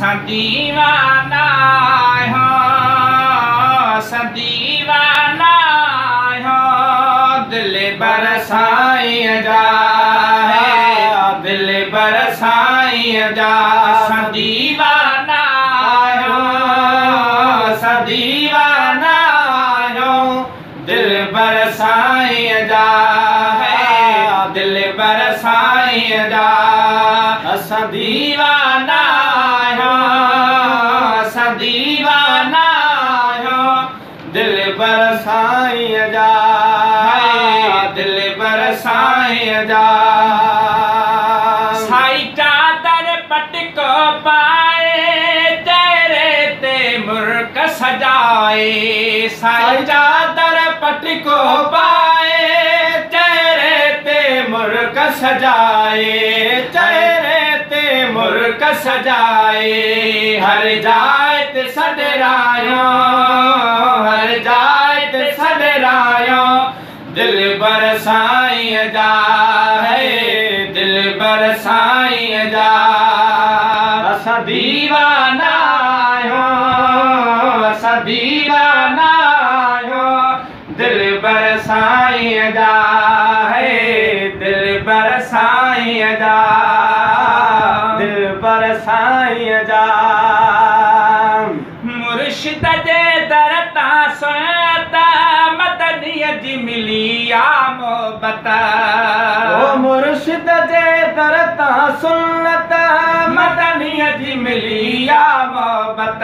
असां दीवाना आहियूं, असां दीवाना आहियूं दिलबर साईं जा, दिलबर साईं जा। असां दीवाना आहियूं, असां दीवाना आहियूं दिलबर साईं जा, दिलबर साईं जा। असां दीवाना आहियूं, असां दीवाना आहियूं दिलबर साईं जा, दिलबर साईं जा। साई चादर पटको पाए, चेहरे ते मुर्क सजाए। साई चादर पटको पाए, चेहरे ते मुर्क सजाए, चेहरे ते मुर्क सजाए। हर जाए ते सॾरायो, हर जाए ते सॾरायो दिलबर साईं जा, दिलबर साईं जा। असां दीवाना आहियूं, असां दीवाना आहियूं दिलबर साईं जा, दिलबर साईं जा, दिलबर साईं जा। मुर्शिद जे दर तां सुनत मदनीअ जी मिली आ मोहबत। ओ मुर्शिद जे दर तां सुनत मदनीअ जी मिली आ मोहबत,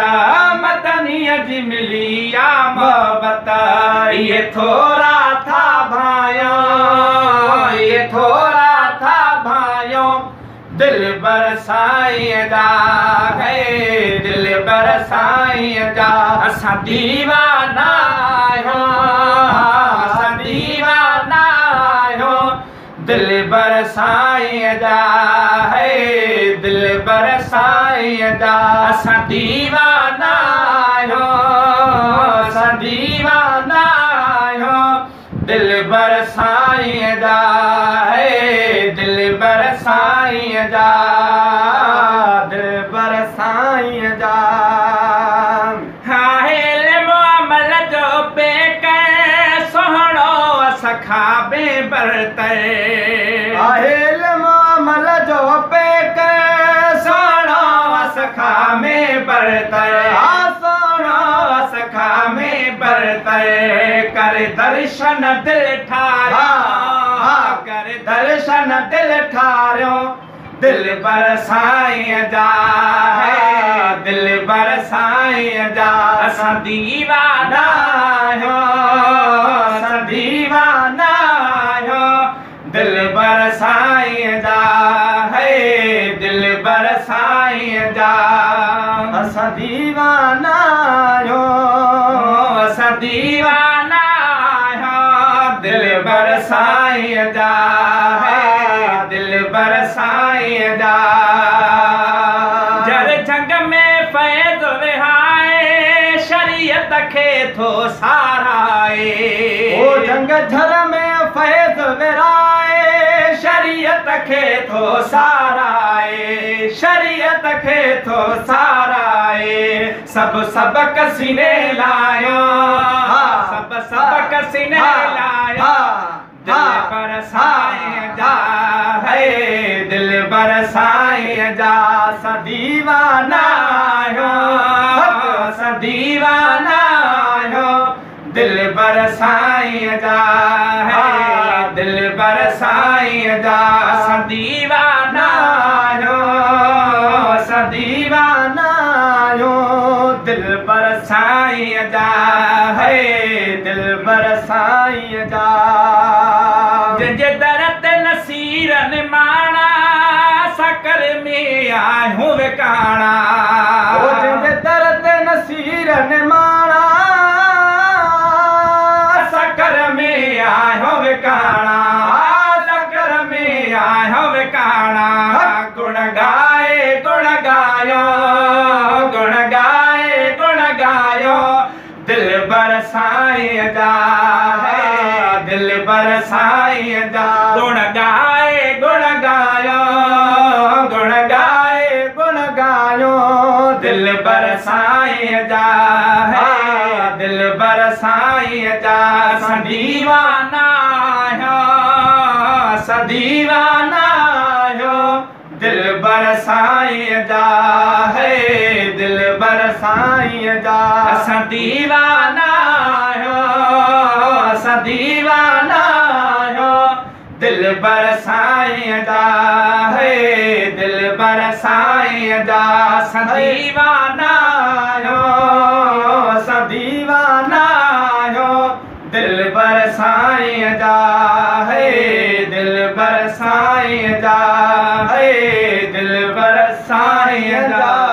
मदनीअ जी मिली आ मोहबत। इहे थोरा था भायो, इहे थोरा था भायो दिलबर साईं जा, दिलबर साईं जा। असां दीवाना आहियूं, असां दीवाना आहियूं दिलबर साईं जा, दिलबर साईं जा। असां दीवाना आहियूं, असां दीवाना आहियूं दिलबर साईं जा, दिलबर साईं जा, दिलबर साईं जा। इल्म अमल जो बेकर सुहिणो असां खां बेबरतर। इल्म अमल जो बेकर सुहिणो असां खां बेबरतर, सुहिणो असां खां बेबरतर। कर दर्शन दिल ठारियो, कर दर्शन दिल ठारियो दिलबर साईं जा, दिलबर साईं जा। असां दीवाना आहियूं, असां दीवाना आहियूं दिलबर साईं जा, दिलबर साईं जा। असां दीवाना आहियूं, असां दीवाना आहियूं दिलबर साईं जा, दिलबर साईं जा। जर झंग में फैज़ विहाए, शरीयत खे थो साराए। ओ झंग झर में फैज़ विराए, शरीयत खे थो साराए, शरीयत खे थो साराए। सब सबक सीने लायो, सब सबक सीने लायो दिलबर साईं जा, दिलबर साईं जा। असां दीवाना आहियूं, असां दीवाना आहियूं दिलबर साईं जा, दिलबर साईं जा। असां दीवाना आहियूं, असां दीवाना आहियूं दिलबर साईं जा, दिलबर साईं जा। जंहिंजे दर ते नसीर निमाणा, सकर में आहियूं विकाणा। ओ जंहिंजे दर ते नसीर निमाणा, सकर में आहियूं विकाणा, सकर में आहियूं विकाणा। गुण गाए गुण गायो, गुण गाए गुण गायो दिलबर साईं जा, दिलबर साईं जा। गुण गाए गुण गायो, गुण गाए गुण गायो دلبر سائين جا، دلبر سائين جا. اسان ديوانا آهيون، اسان ديوانا آهيون دلبر سائين جا، دلبر سائين جا. اسان ديوانا آهيون، اسان ديوانا آهيون دلبر سائين جا، دلبر سائين جا. اسان ديوانا آهيون، اسان ديوانا آهيون دلبر سائين جا، دلبر سائين جا، دلبر سائين جا.